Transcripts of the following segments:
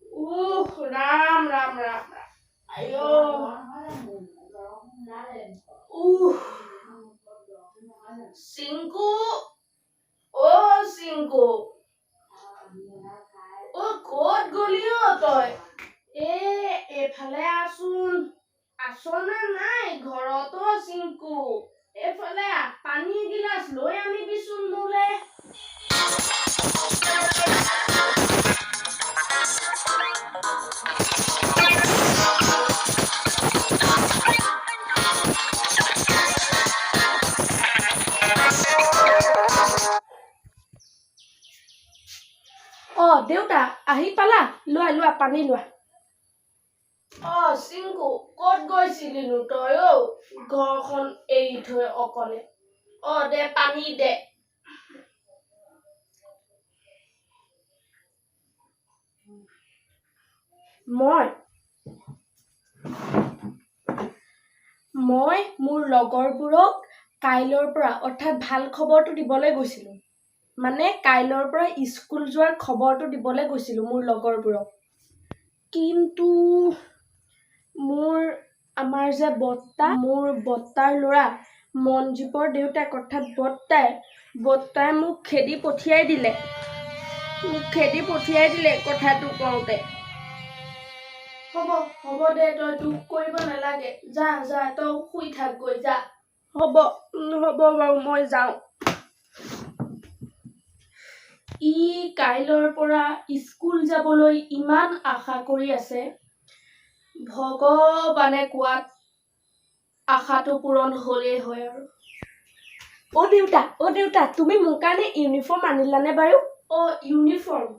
উহ, Ram Ram Ram Ram. আইঅ। উহ, চিংকু, অ চিংকু, অ ক'ত গলি অ তই? এ এইফালে আছোন, আছনে নাই ঘৰত? অ চিংকু, এইফালে আহ, পানী এগিলাচ লৈ আনিবিচোন মোলে। অ দেউতা, আহি পালা? লোৱা লোৱা, পানী লোৱা। অ চিংকু, ক'ত গৈছিলিনো তই অ ঘৰখন এৰি থৈ অকলে? অ দে, পানী দে। মই মই মোৰ লগৰবোৰক কাইলৈৰ পৰা, অৰ্থাৎ ভাল খবৰটো দিবলৈ গৈছিলোঁ, মানে কাইলৈৰ পৰা স্কুল যোৱাৰ খবৰটো দিবলৈ গৈছিলোঁ মোৰ লগৰবোৰক। কিন্তু মোৰ আমাৰ যে বৰ্তা, মোৰ বৰ্তাৰ ল'ৰা মনজীৱৰ দেউতাক, অৰ্থাৎ বৰ্তাই মোক খেদি পঠিয়াই দিলে, মোক খেদি পঠিয়াই দিলে কথাটো কওঁতে। হ'ব হ'ব দে, তই দুখ কৰিব নালাগে, যা যা, তই শুই থাকগৈ যা। হ'ব হ'ব বাৰু, মই যাওঁ। ই কাইলৈৰ পৰা স্কুল যাবলৈ ইমান আশা কৰি আছে, ভগৱানে কোৱাত আশাটো পূৰণ হ'লেই হয় আৰু। অ দেউতা, অ দেউতা, তুমি মোৰ কাৰণে ইউনিফৰ্ম আনিলানে বাৰু? অ ইউনিফৰ্ম,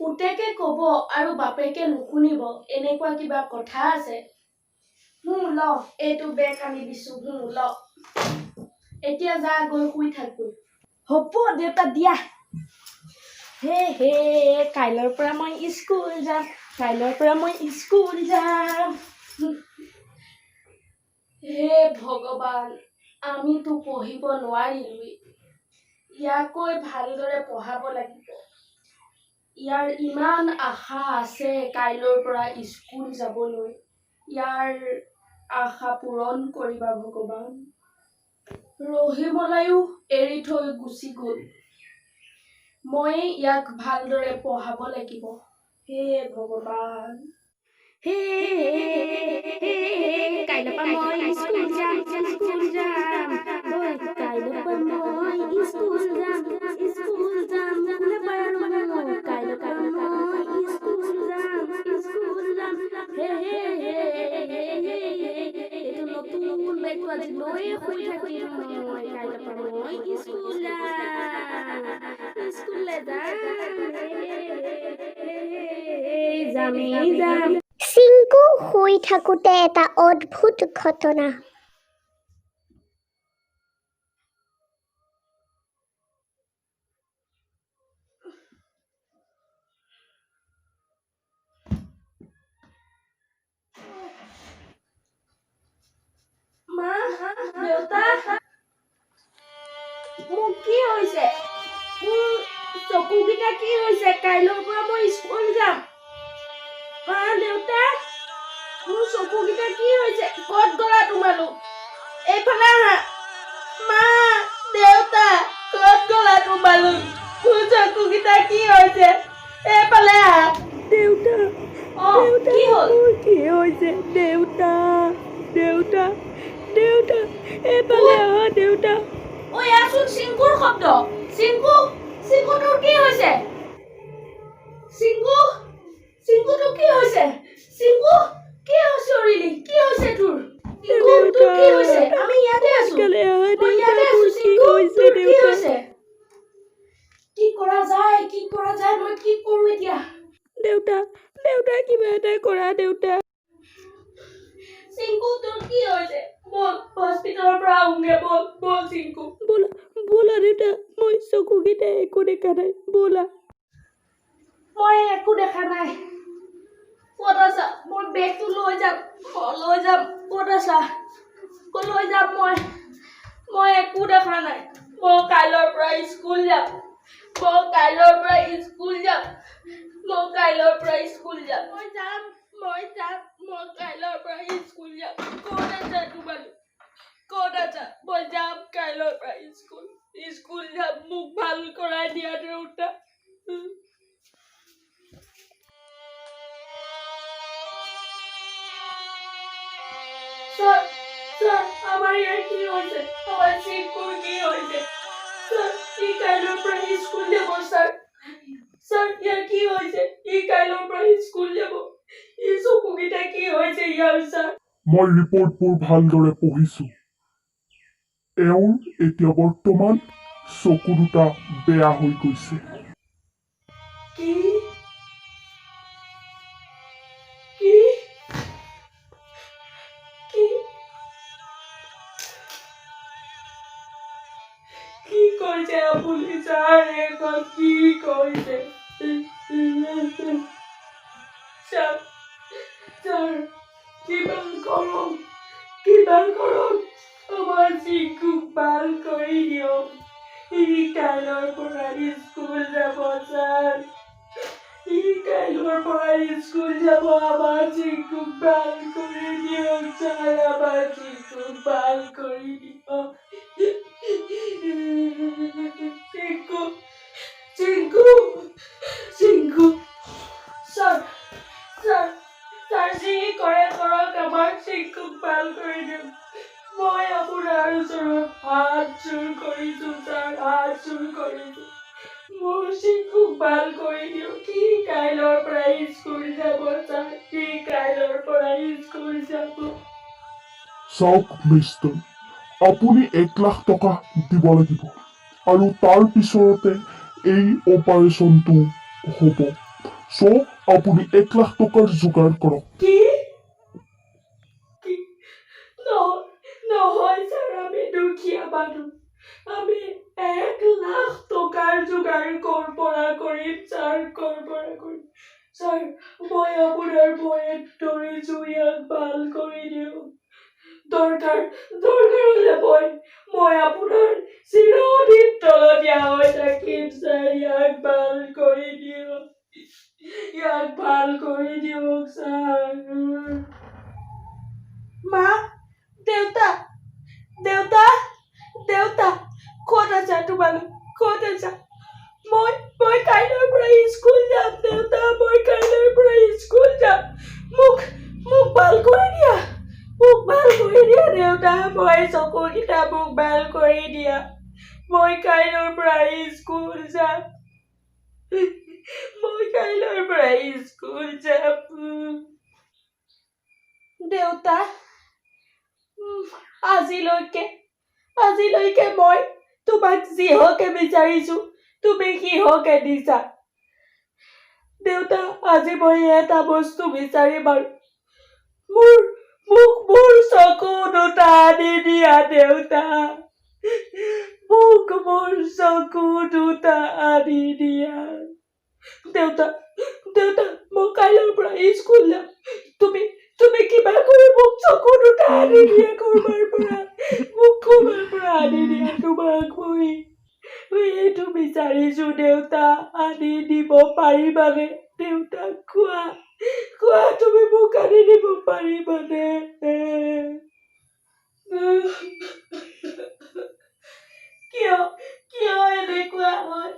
পুতেকে ক'ব আৰু বাপেকে নুশুনিব, এনেকুৱা কিবা কথা আছে? ল, এইটো বেগ আনি দিছো, ল, এতিয়া যা, গৈ শুই থাকগৈ। হ'ব দেউতা, দিয়া। হে হে, কাইলৈৰ পৰা মই স্কুল যাম, কাইলৈৰ পৰা মই স্কুল যাম। হে ভগৱান, আমিতো পঢ়িব নোৱাৰিলোৱেই, ইয়াকৈ ভালদৰে পঢ়াব লাগিব। ইয়াৰ ইমান আশা আছে কাইলৈৰ পৰা স্কুল যাবলৈ, ইয়াৰ আশা পূৰণ কৰিবা ভগৱান। ৰহিমলায়ো এৰি থৈ গুচি গ'ল, মই ইয়াক ভালদৰে পঢ়াব লাগিব। হে ভগৱান। হে কাইলৈৰ পৰা মই স্কুল যাম, স্কুল যাম, ঐ কাইলৈৰ পৰা মই স্কুল যাম, স্কুল যাম, কোনে পায় আৰু মোক? কাইলৈৰ পৰা মই স্কুল যাম, স্কুল যাম। হে হে হে হে হে, এইটো নতুন বেগটো আজি লৈয়ে শুই থাকিম মই। কাইলৈৰ পৰা মই স্কুল যাম, স্কুললৈ যাম, যামেই যাম। চিংকু শুই থাকোঁতে এটা অদ্ভুত ঘটনা। মা, দেউতা, মোৰ কি হৈছে? মোৰ চকুকেইটা কি হৈছে? কাইলৈৰ পৰা মই স্কুল যাম। মা, দেউতা, মোৰ চকুকেইটা কি হৈছে? ক'ত গ'লা তোমালোক? এইফালে আহা। মা, দেউতা, ক'ত গ'লা তোমালোক? মোৰ চকুকেইটা কি হৈছে? এইফালে আহা। দেউতা, অ দেউতা, কি হ'ল? মোৰ কি হৈছে? দেউতা, দেউতা, দেউতা, এইফালে আহা দেউতা। ঐ, এয়াচোন চিংকুৰ শব্দ। চিংকু, চিংকু, তোৰ কি হৈছে? চিংকু, চিংকু, তোৰ কি হৈছে? চিংকু, কি হৈছে? অৰিলি, কি হৈছে তোৰ? চিংকু, তোৰ কি হৈছে? আমি ইয়াতে আছো। সোনকালে আহা মই দেউতা, ইয়াতে আছো। মোৰ কি চিংকু, হৈছে তোৰ কি দেউতা? হৈছে? কি কৰা যায়, কি কৰা যায়, মই কি কৰো এতিয়া? দেউতা, দেউতা, কিবা এটা কৰা দেউতা। চিংকু, তোৰ কি হৈছে? বল, হস্পিটেলৰ পৰা আহোঁগে, বল বল চিংকু। ব'লা ব'লা দেউতা, মই চকুকেইটা একো দেখা নাই, ব'লা। মই একো দেখা নাই। ক'ত আছা? মই বেগটো লৈ যাম, লৈ যাম। ক'ত আছা? লৈ যাম মই। মই একো দেখা নাই। মই কাইলৈৰ পৰা স্কুল যাম। মই কাইলৈৰ পৰা স্কুল যাম। মই কাইলৈৰ পৰা স্কুল যাম। মই যাম, মই যাম, মই কাইলৈৰ পৰা স্কুল যাম। ক'ত আছা তোমালোক? ক'ত আছা? মই যাম কাইলৈৰ পৰা স্কুল, স্কুল যাম। মোক ভাল কৰাই দিয়া দেউতা। ছাৰ, ছাৰ, আমাৰ ইয়াৰ কি হৈছে? আমাৰ চিংকুৰ কি হৈছে ছাৰ? ই কাইলৈৰ পৰা স্কুল যাব ছাৰ। ছাৰ, ইয়াৰ কি হৈছে? ই কাইলৈৰ পৰা স্কুল যাব। ই চকুকেইটা কি হৈছে ইয়াৰ ছাৰ? মই ৰিপৰ্টবোৰ ভালদৰে পঢ়িছোঁ। এওঁৰ এতিয়া বৰ্তমান চকু দুটা বেয়া হৈ গৈছে। কি কি কি কি কৈছে আপুনি ছাৰ? এইখন কি কৈছে ছাৰ? ছাৰ, কিবা কৰক, কিবা কৰক, আমাৰ চিংকুক ভাল কৰি দিয়ক। ই কাইলৈৰ পৰা স্কুল যাব ছাৰ। ই কাইলৈৰ পৰা স্কুল যাব। আমাৰ চিংকুক ভাল কৰি দিয়ক ছাৰ। আমাৰ চিংকুক ভাল কৰি দিয়ক। Chinku, Chinku, Chinku. Sir, sir, sir, যি কৰে কৰক, আমাৰ চিংকুক ভাল কৰি দিয়ক। মই আপোনাৰ ওচৰত হাত জোৰ কৰিছো ছাৰ, হাত জোৰ কৰিছো। মোৰ চিংকুক ভাল কৰি দিয়ক। সি কাইলৈৰ পৰা স্কুল যাব ছাৰ। সি কাইলৈৰ পৰা স্কুল যাব। চাওক মিষ্টাৰ, আপুনি 1 লাখ টকা দিব লাগিব আৰু তাৰ পিছতে এই অপাৰেশ্যনটো হ'ব। চ' আপুনি 1 লাখ টকাৰ যোগাৰ কৰক। কি কি? নহয়, নহয় ছাৰ, আমি দুখীয়া মানুহ। আমি 1 লাখ টকাৰ যোগাৰ ক'ৰ পৰা কৰিম ছাৰ? ক'ৰ পৰা কৰিম ছাৰ? মই আপোনাৰ ভৰিত ধৰিছো, ইয়াক ভাল কৰি দিয়ক। দৰকাৰ হ'লে মই আপোনাৰ চিৰদিন তলতীয়া হৈ থাকিম ছাৰ। ইয়াক ভাল কৰি দিয়ক, ইয়াক ভাল কৰি দিয়ক ছাৰ। মা, দেউতা, দেউতা, দেউতা, ক'ত আছা তোমালোক? ক'ত আছা? মই কাইলৈৰ পৰা স্কুল যাম দেউতা। মই কাইলৈৰ পৰা স্কুল যাম। মোক ভাল কৰি দিয়া, মোক ভাল কৰি দিয়া দেউতা। মই চকুকেইটা মোক ভাল কৰি দিয়া। মই কাইলৈৰ পৰা স্কুল যাম। মই কাইলৈৰ পৰা স্কুল যাম দেউতা। আজিলৈকে মই তোমাক যিহকে বিচাৰিছো, তুমি সিহকে দিছা দেউতা। আজি মই এটা বস্তু বিচাৰিম আৰু মোক মোৰ চকু দুটা আনি দিয়া দেউতা। মোক মোৰ চকু দুটা আনি দিয়া দেউতা। দেউতা, মই কাইলৈৰ পৰা স্কুল যাম। তুমি কিবা কৰি মোক চকু দুটা আনি দিয়া কৰবাৰ পৰা। মোক কৰবাৰ পৰা আনি দিয়া। তোমাক মই এইটো বিচাৰিছো দেউতা। আনি দিব পাৰিবানে দেউতা? কোৱা, কোৱা, তুমি মোক আনি দিব পাৰিবানে? কিয়, কিয় এনেকুৱা হয়?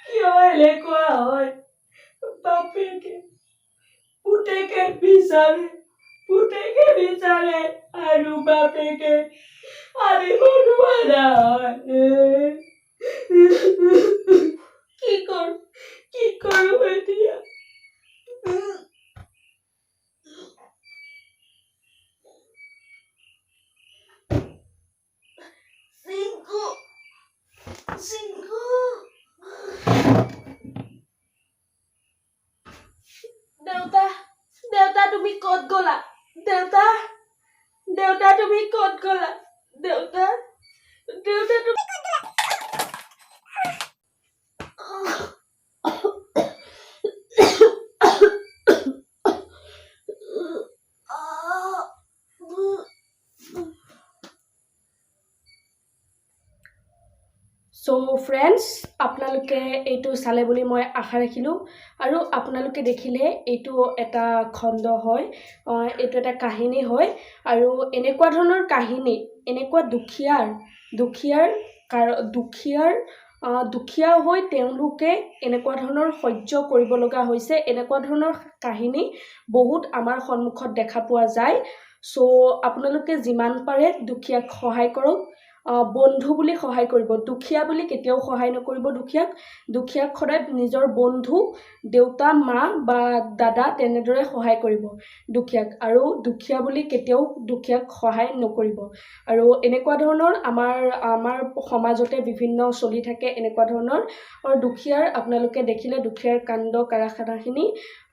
কিয় এনেকুৱা হয়? বাপেকে পুতেকে বিচাৰে, পুতেকে বিচাৰে আৰু বাপেকে আনিব নোৱাৰা হয়। কি কৰোঁ, কি কৰোঁ এতিয়া? চিংকু, চিংকু। দেউতা, দেউতা, তুমি ক'ত গ'লা? দেউতা, দেউতা, তুমি ক'ত গ'লা? দেউতা, দেউতা, তুমি। চ' ফ্ৰেণ্ডছ, আপোনালোকে এইটো চালে বুলি মই আশা ৰাখিলোঁ আৰু আপোনালোকে দেখিলে এইটো এটা খণ্ড হয়, এইটো এটা কাহিনী হয়। আৰু এনেকুৱা ধৰণৰ কাহিনী, এনেকুৱা দুখীয়াৰ দুখীয়াৰ কাৰ দুখীয়াৰ দুখীয়া হৈ তেওঁলোকে এনেকুৱা ধৰণৰ সহ্য কৰিব লগা হৈছে। এনেকুৱা ধৰণৰ কাহিনী বহুত আমাৰ সন্মুখত দেখা পোৱা যায়। চ' আপোনালোকে যিমান পাৰে দুখীয়াক সহায় কৰক। বন্ধু বুলি সহায় কৰিব, দুখীয়া বুলি কেতিয়াও সহায় নকৰিব দুখীয়াক। দুখীয়াক সদায় নিজৰ বন্ধু, দেউতা, মা বা দাদা তেনেদৰে সহায় কৰিব দুখীয়াক আৰু দুখীয়া বুলি কেতিয়াও দুখীয়াক সহায় নকৰিব। আৰু এনেকুৱা ধৰণৰ আমাৰ সমাজতে বিভিন্ন চলি থাকে এনেকুৱা ধৰণৰ দুখীয়াৰ। আপোনালোকে দেখিলে দুখীয়াৰ কাণ্ড কাৰখানাখিনি।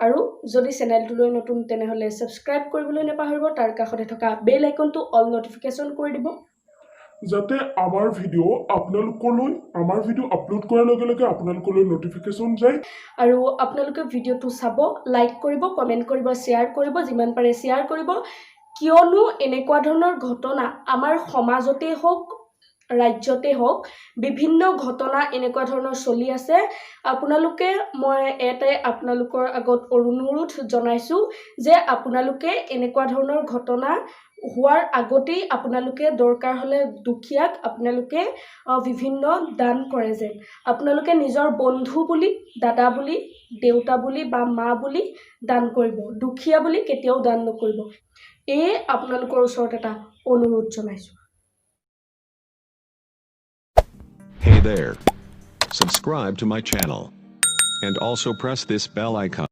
আৰু যদি চেনেলটোলৈ নতুন, তেনেহ'লে ছাবস্ক্ৰাইব কৰিবলৈ নাপাহৰিব। তাৰ কাষতে থকা বেল আইকনটো অল ন'টিফিকেশ্যন কৰি দিব, যাতে আমাৰ ভিডিঅ' আপোনালোকলৈ, আমাৰ ভিডিঅ' আপলোড কৰাৰ লগে লগে আপোনালোকলৈ ন'টিফিকেশ্যন যায়। আৰু আপোনালোকে ভিডিঅ'টো চাব, লাইক কৰিব, কমেণ্ট কৰিব, শ্বেয়াৰ কৰিব, যিমান পাৰে শ্বেয়াৰ কৰিব। কিয়নো এনেকুৱা ধৰণৰ ঘটনা আমাৰ সমাজতেই হওক, ৰাজ্যতে হওক, বিভিন্ন ঘটনা এনেকুৱা ধৰণৰ চলি আছে। আপোনালোকে, মই এটাই আপোনালোকৰ আগত অনুৰোধ জনাইছোঁ যে আপোনালোকে এনেকুৱা ধৰণৰ ঘটনা হোৱাৰ আগতেই আপোনালোকে দৰকাৰ হ'লে দুখীয়াক আপোনালোকে বিভিন্ন দান কৰে যেন। আপোনালোকে নিজৰ বন্ধু বুলি, দাদা বুলি, দেউতা বুলি বা মা বুলি দান কৰিব, দুখীয়া বুলি কেতিয়াও দান নকৰিব। এয়ে আপোনালোকৰ ওচৰত এটা অনুৰোধ জনাইছোঁ। Hey there. Subscribe to my channel. And also press this bell icon.